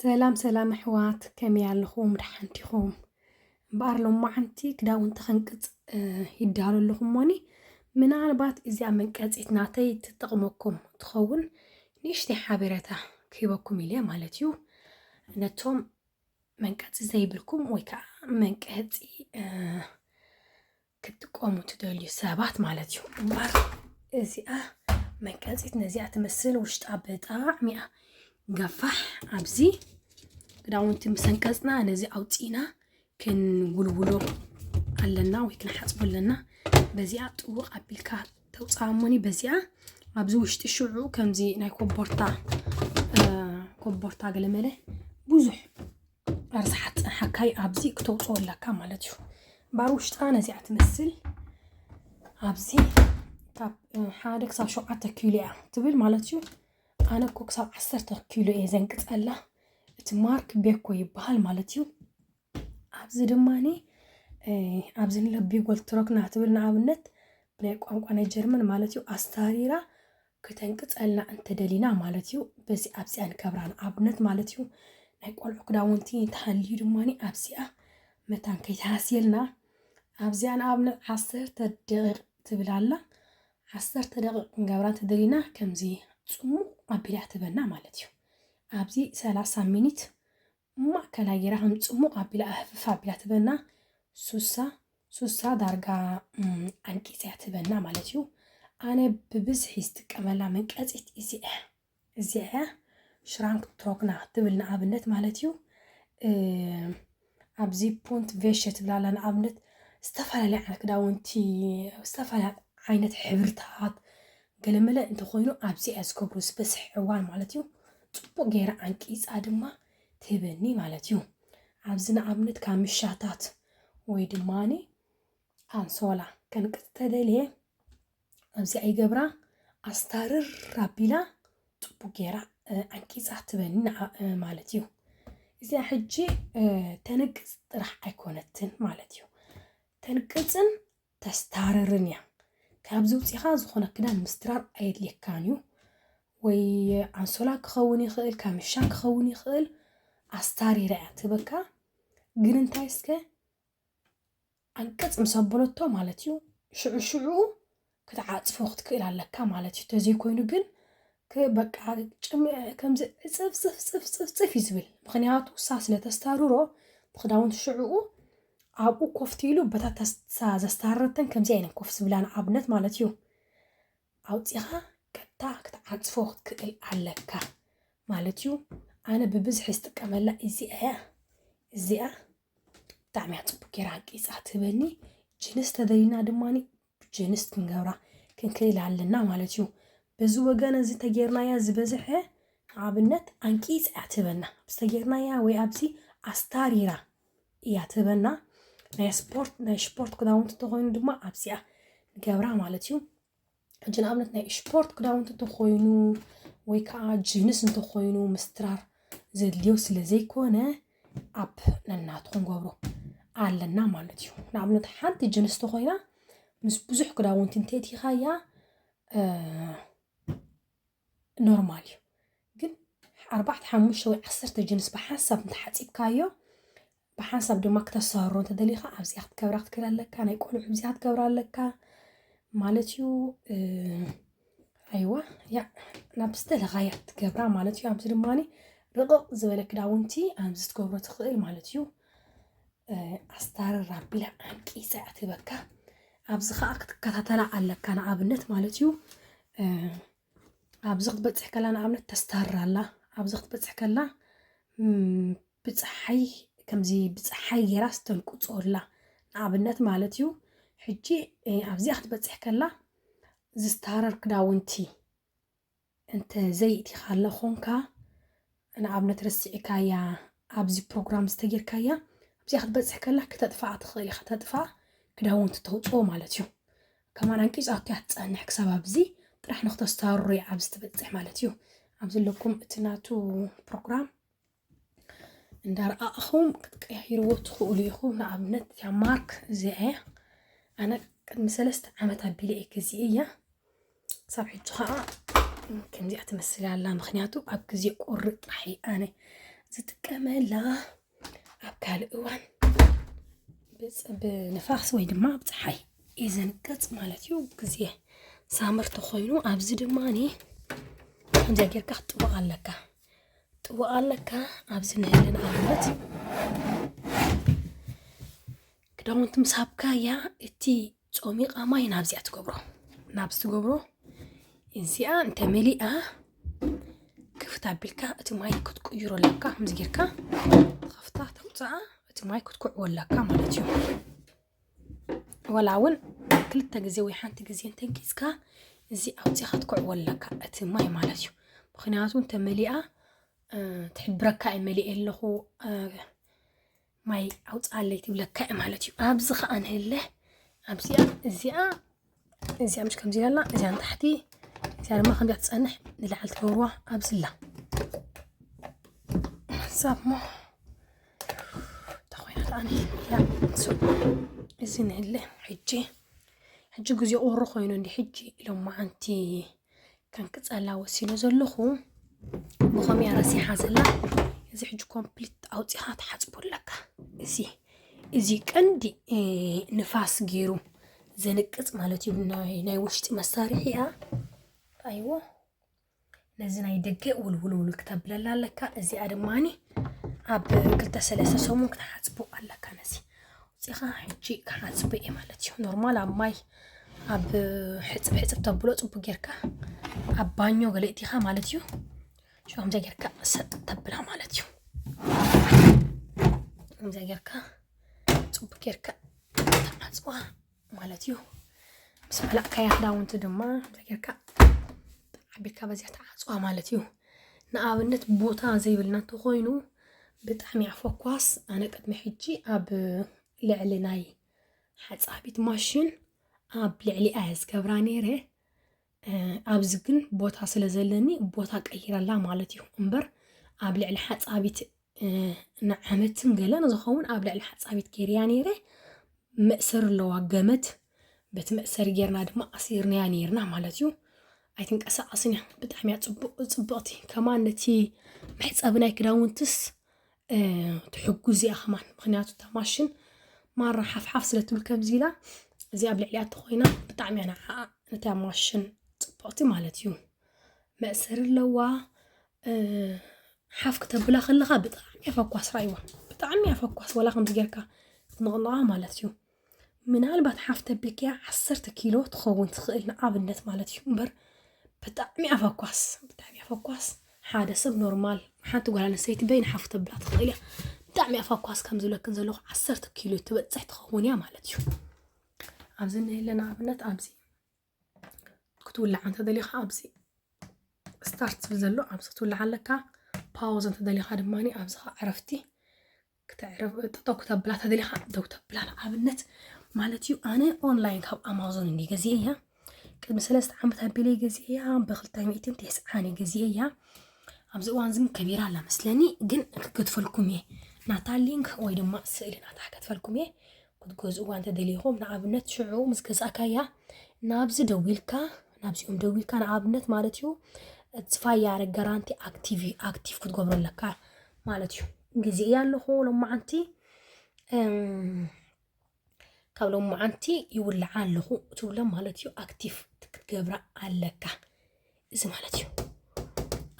ሰላም ሰላም ኣሕዋት፣ ከመይ ኣለኹም? ደሓን ዲኹም? እምበኣር ሎማዓንቲ ክዳውንቲ ከንቅጽ፣ እ፣ ይዳሎ ኣለኹ እሞኒ፣ ምናልባት እዚኣ መንቀጺት ናተይ ትጠቕመኩም ትኸውን፣ ንእሽተይ ሓበሬታ ክህበኩም ኢለ ማለት እዩ። ነቶም መንቀጺ ዘይብልኩም ወይ ከዓ መንቀጺ፣ እ፣ ክትጥቀሙ ትደልዩ ሰባት ማለት እዩ። እምበኣር እዚኣ መንቀጺት ነዚኣ ትመስል፣ ውሽጣ ብጣዕሚ እያ ገፋሕ። ኣብዚ ክዳውንቲ ምስ ኣንቀጽና ነዚ ኣውጺእና ክንውልውሎ ኣለና ወይ ክንሓጽቦ ኣለና። በዚኣ ጥውቕ ኣቢልካ ተውጽኣ እሞኒ፣ በዚኣ ኣብዚ ውሽጢ ሽዑ ከምዚ ናይ ኮቦርታ፣ እ፣ ኮቦርታ ገለመለ ብዙሕ ርዝሓት ሓካይ ኣብዚ ክተውፅኦ ኣለካ ማለት እዩ። ባር ውሽጣ ነዚኣ ትመስል ኣብዚ ካብ፣ እ፣ ሓደ ክሳብ ሸውዓተ ኪሎ እያ ትብል ማለት እዩ። ኣነ እኮ ክሳብ ዓሰርተ ኪሎ እየ ዘንቅፀላ። እቲ ማርክ ቤኮ ይበሃል ማለት እዩ። ኣብዚ ድማኒ፣ እ፣ ኣብዚ ንለቢ ጎልትሮክና ትብል ንኣብነት ብናይ ቋንቋ ናይ ጀርመን ማለት እዩ ኣስታሪራ ክተንቅጸልና እንተደሊና ማለት እዩ። በዚ ኣብዚኣ ንገብራ ንኣብነት ማለት እዩ። ናይ ቆልዑ ክዳውንቲ እንተሃልዩ ድማኒ ኣብዚኣ መታን ከይተሃስየልና ኣብዚኣ ንኣብነት ዓሰርተ ደቂቕ ትብል ኣላ። ዓሰርተ ደቂቕ ክንገብራ እንተደሊና ከምዚ ጽሙቕ ኣቢላ ትበና ማለት እዩ። ኣብዚ ሰላሳ ሚኒት ማእከላ ጌራ ከም ጽሙቕ ኣቢላ ኣህፍፍ ኣቢላ ትበና። ሱሳ፣ ሱሳ ዳርጋ፣ እም፣ ኣንቂጽያ ትበና ማለት እዩ። ኣነ ብብዝሒ ዝጥቀመላ መንቀጺት እዚኣ እያ። እዚኣ እያ ሽራንክ ትሮክና ትብል ንኣብነት ማለት እዩ። እ፣ ኣብዚ ፑንት ቬሸ ትብል ኣላ ንኣብነት ዝተፈላለየ ዓይነት ክዳውንቲ፣ ዝተፈላለየ ዓይነት ሕብርታት ገለመለ እንተኾይኑ ኣብዚ እያ ዝገብሩ ዝበዝሕ እዋን ማለት እዩ። ጽቡቕ ገይራ ኣንቂጻ ድማ ትህበኒ ማለት እዩ። ኣብዚ ንኣብነት ካምሻታት ወይ ድማኒ ኣንሶላ ከንቅጽ ተደልየ ኣብዚኣ ይገብራ ኣስታርር ኣቢላ ጽቡቕ ገይራ፣ እ፣ ኣንቂጻ ትበኒ ንዓ-፣ እ፣ ማለት እዩ። እዚኣ ሕጂ፣ እ፣ ተንቅጽ ጥራሕ ኣይኮነትን ማለት እዩ። ተንቅጽን ተስታርርን እያ። ካብዚ ውፂኻ ዝኾነ ክዳን ምስትራር ኣየድልየካን እዩ። ወይ ኣንሶላ ክኸውን ይኽእል፣ ካምሻ ክኸውን ይኽእል፣ ኣስታሪራ እያ ትበካ። ግን እንታይ እስከ ኣንቅጽ ምስ ኣበለቶ ማለት እዩ፣ ሽዑ ሽዑ ክትዓጽፎ ክትክእል ኣለካ ማለት እዩ። ተዘይኮይኑ ግን ክ-፣ በቃ ጭም-፣ ከምዚ ዕጽፍ ጽፍ ጽፍ ጽፍ ጽፍ እዩ ዝብል። ምኽንያቱ እሳ ስለ ተስታርሮ ብክዳውንቲ ሽዑኡ ኣብኡ ኮፍ ኢሉ በታ ተስ-፣ እሳ ዘስታረረተን ከምዚ ኣይነን ኮፍ ዝብላ ንኣብነት ማለት እዩ። ኣውጺኻ ቀጥታ ክትዓጽፎ ክትክእል ኣለካ ማለት እዩ። ኣነ ብብዝሒ ዝጥቀመላ እዚኣ እያ። እዚኣ ብጣዕሚ እያ ጽቡቅ ገይራ ኣንቂጻ ትህበኒ። ጅንስ ተደሊና ድማኒ ጅንስ ክንገብራ ክንክእል ኣለና ማለት እዩ። በዚ ወገን እዚ ተጌርናያ ዝበዝሐ ንኣብነት ኣንቂጻ እያ ትህበና። ኣብዚ ተጌርናያ ወይ ኣብዚ ኣስታሪራ እያ ትህበና። ናይ ስፖርት፣ ናይ ስፖርት ክዳውንቲ እንተኾይኑ ድማ ኣብዚኣ ንገብራ ማለት እዩ። ሕጂ ንኣብነት ናይ ስፖርት ክዳውንቲ እንተኾይኑ ወይ ከዓ ጅንስ እንተኾይኑ ምስትራር ዘድልዮ ስለ ዘይኮነ ኣብ ነናቱ ክንገብሮ ኣለና ማለት እዩ። ንኣብነት ሓንቲ ጅንስ እንተኾይና ምስ ብዙሕ ክዳውንቲ እንተእቲኻያ፣ እ፣ ኖርማል እዩ። ግን ኣርባዕተ፣ ሓሙሽተ ወይ ዓሰርተ ጅንስ ብሓንሳብ እንተሓጺብካዮ፣ ብሓንሳብ ድማ ክተሳርሮ እንተደሊኻ ኣብዚኣ ክትገብራ ክትክእል ኣለካ። ናይ ቆልዑ ኣብዚኣ ክትገብራ ኣለካ ማለት እዩ። እ፣ ኣይዋ፣ ያ፣ ናብ ዝተለኻያ ትገብራ ማለት እዩ። ኣብዚ ድማኒ ርቕቕ ዝበለ ክዳውንቲ ኣብዚ ትገብሮ ትኽእል ማለት እዩ። እ፣ ኣስታርር ኣቢላ ኣንቂጻ እያ ትህበካ። ኣብዚ ኸኣ ክትከታተላ ኣለካ ንኣብነት ማለት እዩ። እ፣ ኣብዚ ክትበጽሕ ከላ ንኣብነት ተስታርር ኣላ። ኣብዚ ክትበጽሕ ከላ፣ እም፣ ብጸሓይ፣ ከምዚ ብጸሓይ ጌራ ስተንቁጾ ኣላ ንኣብነት ማለት እዩ። ሕጂ፣ እ፣ ኣብዚኣ ክትበጽሕ ከላ ዝስታረር ክዳውንቲ እንተ ዘይእቲኻላ ኾንካ፣ ንኣብነት ረሲዕካያ፣ ኣብዚ ፕሮግራም ዝተጌርካያ፣ ኣብዚኣ ክትበጽሕ ከላ ክተጥፍኣ ትኽእል ኢኻ። ተጥፍኣ ክዳውንቲ ተውጽኦ ማለት እዩ። ከማን ኣንቂጻቶ እያ ትጸንሕ ክሳብ ኣብዚ ጥራሕ ንክተስታርሮ እያ ኣብዚ ትበጽሕ ማለት እዩ። ኣብዚ ኣለኩም እቲ ናቱ ፕሮግራም እንዳረኣኹም ክትቀያይርዎ ትኽእሉ ኢኹም። ንኣብነት እዚኣ ማርክ እዚኣ እያ። ኣነ ቅድሚ ሰለስተ ዓመት ኣቢለ እየ ገዚኤያ። ክሳብ ሕጂ ኸዓ ከምዚኣ ትመስል ኣላ። ምኽንያቱ ኣብ ግዜ ቁሪ ጥራሕ እየ ኣነ ዝጥቀመላ ኣብ ካልእ እዋን ብንፋስ ወይ ድማ ኣብ ፀሓይ እየ ዘንቅፅ ማለት እዩ። ግዜ ሳመር ተኾይኑ ኣብዚ ድማ ከምዚኣ ጌርካ ክትጥወቕ ኣለካ። ጥወቕ ኣለካ ኣብዚ ንህልን ኣብነት ክዳውንቲ ምስ ሃብካያ እቲ ጾሚቓ ማይ ናብዚኣ ትገብሮ ናብዚ ትገብሮ እዚኣ እንተ መሊኣ ክፍት ኣቢልካ እቲ ማይ ክትቅይሮ ኣለካ። ከምዚ ጌርካ ትኸፍታ ተውፅኣ እቲ ማይ ክትኩዕዎ ኣለካ ማለት እዩ። ወላ እውን ክልተ ግዜ ወይ ሓንቲ ግዜ እንተንቂፅካ እዚ ኣውፂኻ ክትኩዕዎ ኣለካ እቲ ማይ ማለት እዩ። ምክንያቱ እንተ መሊኣ ትሕብረካ እየ መሊኤ ኣለኹ ማይ ኣውፅኣለይ ትብለካ እየ ማለት እዩ። ኣብዚ ከዓ ንህለ ኣብዚኣ እዚኣ እዚኣ ምሽ ከምዚ ኢላላ እዚኣ ንታሕቲ እዚኣ ድማ ከምዚኣ ትፀንሕ ንላዕሊ ትገብርዋ ኣብዝላ ሳብ ሞ ተኾይናት ኣነ እዚ ንህለ ሕጂ ሕጂ ግዜ ቁሪ ኮይኑ እንዲ ሕጂ ኢሎም መዓንቲ ከንቅፀላ ወሲነ ዘለኹ ብኸምያ ረሲሓ ዘላ እዚ ሕጂ ኮምፕሊት ኣውፂኻ ትሓፅቦ ኣለካ። እዚ እዚ ቀንዲ ንፋስ ገይሩ ዘንቅፅ ማለት እዩ። ናይ ውሽጢ መሳርሒ እያ። ራይዎ ነዚ ናይ ደገ ውልውልውል ክተብለላ ኣለካ። እዚኣ ድማ ኣብ ክልተ ሰለስተ ሰሙን ክትሓፅቦ ኣለካ። ነዚ ውፅኻ ሕጂ ክሓፅቦ እየ ማለት እዩ። ኖርማል ኣብ ማይ ኣብ ሕፅብ ሕፅብ ተብሎ ፅቡቅ ጌርካ ኣብ ባኞ ገለ እቲኻ ማለት እዩ። ከምዚያ ጌርካ ሰጥ ተብላ ማለት እዩ። ከምዚያ ጌርካ ፅቡቅ ጌርካ ተዓፅዋ ማለት እዩ። ምስ መላእካያ ክዳውንቲ ድማ ከምዚያ ጌርካ ዓቢልካ በዚያ ተዓፅዋ ማለት እዩ። ንኣብነት ቦታ ዘይብልና እንተኾይኑ ብጣዕሚ ኣፈኳስ ኣነ ቅድሚ ሕጂ ኣብ ልዕሊ ናይ ሓፃቢት ማሽን ኣብ ልዕሊኣ እየ ዝገብራ ነይረ። ኣብዚ ግን ቦታ ስለ ዘለኒ ቦታ ቀይረላ ማለት እዩ እምበር ኣብ ልዕሊ ሓፃቢት ንዓመትን ገለን ዝኸውን ኣብ ልዕሊ ሓፃቢት ገይርያ ነይረ። መእሰሪ ኣለዋ ገመድ በቲ መእሰሪ ጌርና ድማ ኣሲርናያ ነይርና ማለት እዩ። ኣይትንቀሳቐስን እያ። ብጣዕሚ እያ ፅቡቕ ፅብቕቲ ከማን ነቲ መሕፀቢ ናይ ክዳውንትስ ትሕጉዝ እያ ከማን ምክንያቱ እታ ማሽን ማራ ሓፍሓፍ ስለ ትብል ከምዚ ኢላ እዚ ኣብ ልዕሊኣ ተኮይና ብጣዕሚ እያ ንዓኣ ነታ ማሽን ፅብቕቲ ማለት እዩ። መእሰሪ ኣለዋ ሓፍ ክተብላ ከለካ ብጣዕሚ እያ ፈኳስ ራእይዋ ብጣዕሚ እያ ፈኳስ ወላ ከምዚ ጌርካ ክትንቕንቓ ማለት እዩ። ምናልባት ሓፍ ተቢልካያ ዓሰርተ ኪሎ ትኸውን ትኽእል ንኣብነት ማለት እዩ እምበር ብጣዕሚ ኣፈኳስ ብጣዕሚ ኣፈኳስ ሓደ ሰብ ኖርማል ሓንቲ ጓል ኣንስተይቲ በይን ሓፍ ተብላ ትኽእል እያ። ብጣዕሚ ኣፈኳስ ከም ዝብለክን ዘለኹ ዓሰርተ ኪሎ ትበፅሕ ትኸውን እያ ማለት እዩ። ኣብዚ ንህለ ንኣብነት ኣብዚ ክትውላዕ እንተደሊኻ ኣብዚ ስታርት ዝብል ዘሎ ኣብዚ ክትውላዕ ኣለካ። ፓውዝ እንተደሊኻ ድማ ኣብዚ ከዓ ዕረፍቲ ክትዕረፍ ጠጠው ክተብላ ተደሊኻ ደው ተብላ ንኣብነት ማለት እዩ። ኣነ ኦንላይን ካብ ኣማዞን እንዲ ገዚአ እያ ቅድሚ ሰለስተ ዓመት ኣቢለ ገዚአ እያ ብክልተ ሚእትን ተስዓን ገዚአ እያ። ኣብዚ እዋን ዝም ከቢራ ኣላ መስለኒ ግን ክገድፈልኩም እየ ናታ ሊንክ ወይ ድማ ስእሊ ናታ ክገድፈልኩም እየ። ክትገዝእዋ እንተደሊኹም ንኣብነት ሽዑ ምስ ገዛእካያ ናብዚ ደዊልካ ናብዚኦም ደዊልካ ንኣብነት ማለት እዩ እቲ ፋያረ ጋራንቲ ኣክቲቭ ኣክቲቭ ክትገብሮ ኣለካ ማለት እዩ። ግዜ እያ ኣለኹ ሎማዓንቲ ካብ ሎማዓንቲ ይውልዓ ኣለኹ ትብሎም ማለት እዩ። ኣክቲቭ ክትገብራ ኣለካ እዚ ማለት እዩ።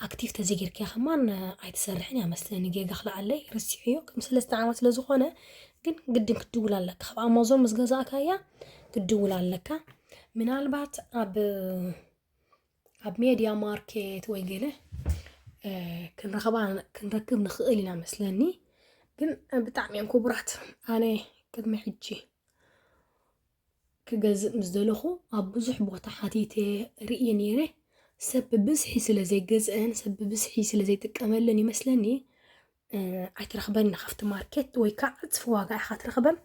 ኣክቲቭ ተዘይጌርክያ ከማን ኣይትሰርሕን እያ መስለኒ። ጌጋ ክልዓለይ ረሲዐዮ ከም ሰለስተ ዓመት ስለ ዝኾነ ግን ግድን ክትድውል ኣለካ። ካብ ኣማዞን ምስ ገዛእካያ ክትድውል ኣለካ። ምናልባት ኣብ ኣብ ሜድያ ማርኬት ወይ ገለ ክንረኸባ ክንረክብ ንኽእል ኢና መስለኒ። ግን ብጣዕሚ እዮም ክቡራት። ኣነ ቅድሚ ሕጂ ክገዝእ ምስ ደለኹ ኣብ ብዙሕ ቦታ ሓቲተ ርእየ ነይረ። ሰብ ብብዝሒ ስለ ዘይገዝአን ሰብ ብብዝሒ ስለ ዘይጥቀመለን ይመስለኒ ኣይትረኽበን ኢና ካብቲ ማርኬት ወይ ከዓ ዕፅፊ ዋጋ ኢኻ ትረኽበን።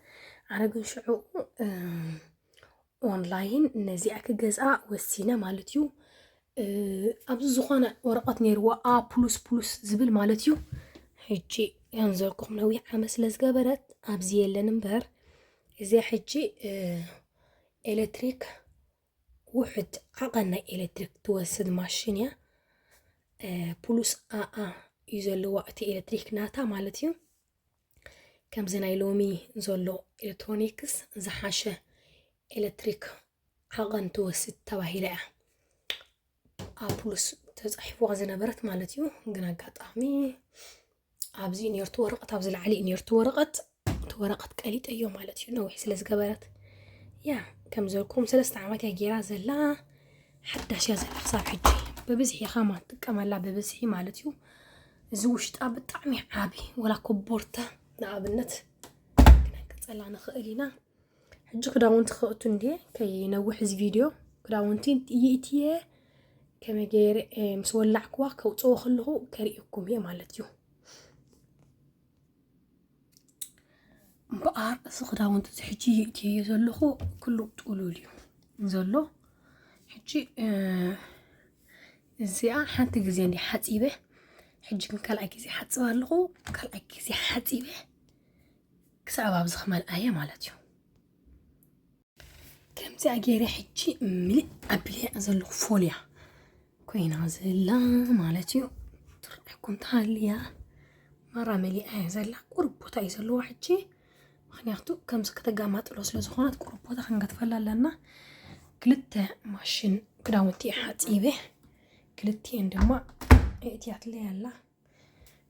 ኣነ ግን ሽዑ ኦንላይን ነዚኣ ክገዝኣ ወሲነ ማለት እዩ። ኣብዚ ዝኾነ ወረቐት ነይርዎ ኣ ፕሉስ ፕሉስ ዝብል ማለት እዩ። ሕጂ የንዘርኩም ነዊሕ ዓመት ስለ ዝገበረት ኣብዚ የለን እምበር እዚኣ ሕጂ ኤሌክትሪክ ውሕድ ዓቐን ናይ ኤሌክትሪክ ትወስድ ማሽን እያ። ፕሉስ ኣኣ እዩ ዘለዋ፣ እቲ ኤሌክትሪክ ናታ ማለት እዩ። ከምዚ ናይ ሎሚ ዘሎ ኤሌክትሮኒክስ ዝሓሸ ኤሌክትሪክ ዓቐን ትወስድ ተባሂላ እያ ኣብ ፕሉስ ተጻሒፍዋ ዝነበረት ማለት እዩ። ግን ኣጋጣሚ ኣብዚ ነርቱ ወረቐት፣ ኣብዚ ላዕሊ ነርቱ ወረቐት፣ እቲ ወረቐት ቀሊጠዮ ማለት እዩ፣ ነዊሕ ስለ ዝገበረት። ያ ከም ዘልኩም ሰለስተ ዓመት እያ ጌራ ዘላ፣ ሓዳሽ እያ ዘላ ክሳብ ሕጂ። ብብዝሒ ኢኻ ማ ትጥቀመላ፣ ብብዝሒ ማለት እዩ። እዚ ውሽጣ ብጣዕሚ ዓቢ፣ ወላ ኮቦርታ ንኣብነት ክነቅጸላ ንኽእል ኢና። ሕጂ ክዳውንቲ ከእቱ እንዴ፣ ከይነውሕ እዚ ቪድዮ። ክዳውንቲ ይእትየ፣ ከመይ ገይረ፣ እ፣ ምስ ወላዕክዋ ከውፅኦ ከለኹ ከርእየኩም እየ ማለት እዩ። እምበኣር እዚ ክዳውንቲ እዚ ሕጂ ይእትየዮ ዘለኹ ኩሉ ጥሉል እዩ ዘሎ። ሕጂ፣ እ፣ እዚኣ ሓንቲ ግዜ እንዲ ሓፂበ፣ ሕጂ ግን ካልኣይ ግዜ ሓፅብ ኣለኹ። ካልኣይ ግዜ ሓፂበ ክሳብ ኣብዚ ክመልኣየ ማለት እዩ። ከምዚኣ ገይረ ሕጂ ምልእ ኣቢለያ ዘለኹ ፎልያ ኮይና ዘላ ማለት እዩ። ትርኣየኩም ተሃልያ ማራ መሊኣ እያ ዘላ። ቁሩብ ቦታ እዩ ዘለዋ ሕጂ፣ ምኽንያቱ ከምዚ ከተጋማጥሎ ስለ ዝኾነት ቁሩብ ቦታ ክንገድፈላ ኣለና። ክልተ ማሽን ክዳውንቲ እየ ሓፂበ፣ ክልቲኤን ድማ እእትያትለይ ኣላ።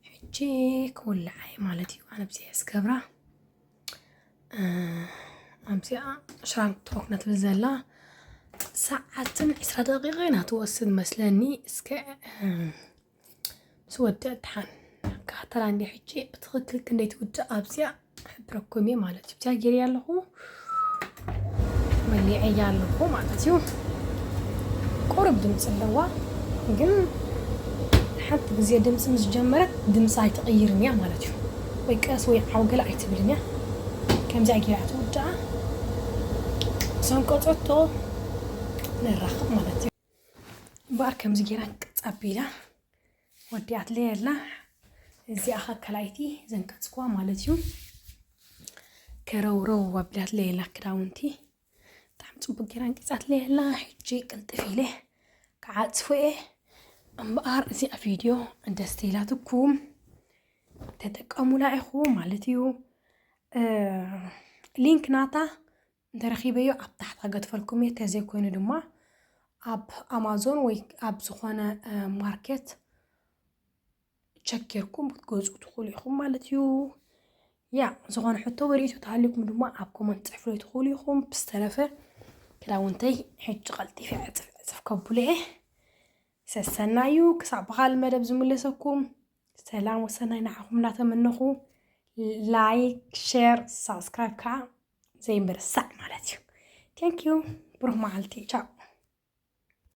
ሕጂ ክውልዓይ ማለት እዩ። ኣነ ብዚኣ ዝገብራ፣ እ፣ ኣምሲኣ ሽራን ቶክ ነትብል ዘላ ሰዓትን ዕስራ ደቂቐ ኢና ትወስድ መስለኒ። እስከ፣ እ፣ ምስ ወደእ ድሓን ክከታተላ እንዲ ሕጂ ብትኽክል ክንደይ ትውድእ ኣብዚኣ ክሕብረኩም እየ ማለት እዩ። ብዚኣ ገይረያ ኣለኹ፣ መሊዐያ ኣለኹ ማለት እዩ። ቁሩብ ድምፂ ኣለዋ፣ ግን ሓንቲ ግዜ ድምፂ ምስ ጀመረት ድምፂ ኣይትቕይርን እያ ማለት እዩ። ወይ ቀስ ወይ ዓው ገለ ኣይትብልን እያ። ከምዚኣ ገይራ ትውድኣ። ሰንቀፀቶ ንራኸብ ማለት እዩ። እምበኣር ከምዚ ገይራ ቅጽ ኣቢላ ወዲኣትለይ ኣላ። እዚኣ ኸ ካልኣይቲ ዘንቀጽክዋ ማለት እዩ። ከረውረው ኣቢላትለይ ኣላ ክዳውንቲ። ብጣዕሚ ጽቡቅ ገይራ ኣንቂጻትለይ ኣላ። ሕጂ ቅልጥፍ ኢለ ክዓጽፎ እየ። እምበኣር እዚኣ ቪድዮ ደስ ኢላትኩም ተጠቀሙላ ኢኹም ማለት እዩ። እ፣ ሊንክ ናታ እንተረኺበዮ ኣብ ታሕቲ ከገድፈልኩም እየ። ተዘይኮይኑ ድማ ኣብ ኣማዞን ወይ ኣብ ዝኾነ፣ እ፣ ማርኬት ቸክ ጌርኩም ክትገዝኡ ትኽእሉ ኢኹም ማለት እዩ። ያ፣ ዝኾነ ሕቶ ወይ ርእይቶ ተሃልዩኩም ድማ ኣብ ኮመንት ትጽሕፉለይ ትኽእሉ ኢኹም። ብዝተረፈ ክዳውንተይ ሕጂ ቀልጢፈ ዕጽፍ ዕጽፍ ከብሎ እየ። ሰሰናዩ ክሳብ ብኻልእ መደብ ዝምለሰኩም ሰላም ወሰናይ ንዓኹም እናተመነኹ ላይክ፣ ሼር፣ ሳብስክራይብ ከዓ ዘይምርሳዕ ማለት እዩ። ቴንክ ዩ። ብሩኽ መዓልቲ። ቻው።